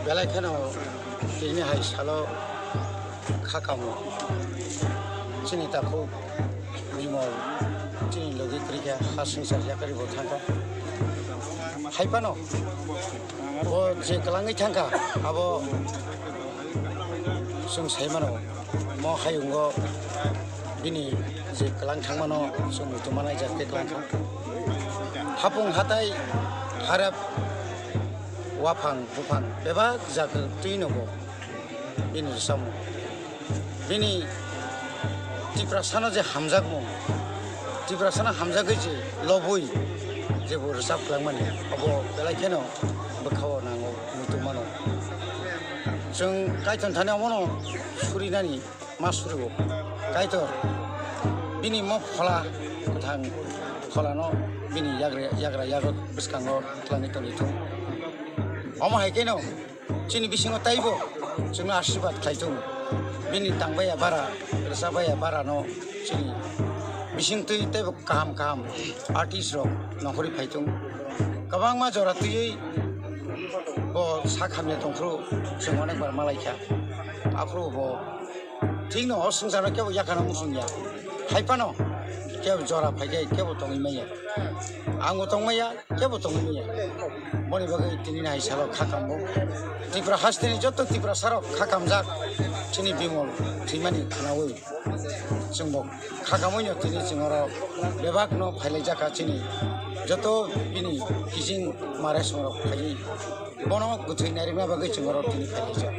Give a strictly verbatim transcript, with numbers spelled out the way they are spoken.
Belai kheno tini hai salo kha kamo. Chini takhuk Bimol chini logi kwrwi khe ha swngchar yakarwi bo thangkha. Hai phano bo je kwlangwi thangkha, abo chwng sai mano. Mo hayungo bini je kwlang thangmano chwng muitu manai jak khe kwlang kha. Hapung hatai harap waphang buphang bebak jak twi nogo bini rwchapmung. Bini Tiprasano je hamjakmung, Tiprasano hamjagwi je lobwi je bo rwchap kwlangmani, abo belai kheno bwkhao nango, muitu mano. Chwng Kaitor thani omono surinani ma surigo. Kaitor bini mo phola kwthang pholano bini yagra yagra yago bwskango twlangwi tongwi thung. Omo hai kheno chini bisingo taibo chwngno asirwad khlai thung. Bini tangbaiya bara, rwchapbaiya barano chini bisingtwi teibo kaham kaham artist rok nongkhorwi phai thung. Kwbangma jora twiwi bo sak hamya tongphuru chwng onekbar malaikha. Aphuru bo thikno o swngcharno kebo yakhano muchungya. Hai phano kebo jora phaikhai kebo tongwi manya. Angbo tongmaya, kebo tongwi manya. Boni bagwi tini hai salo kha kambo. Tripura hasteni joto Tiprasarok kha kamjak chini Bimol thwimani khwnawi. Chwngbo kha kamwino tini chwng oro bebakno phailaijak kha chini joto bini kijing mare songrok phaiwi. Bono kwthwi nairwkna bagwi chwng oro tini phailaijak.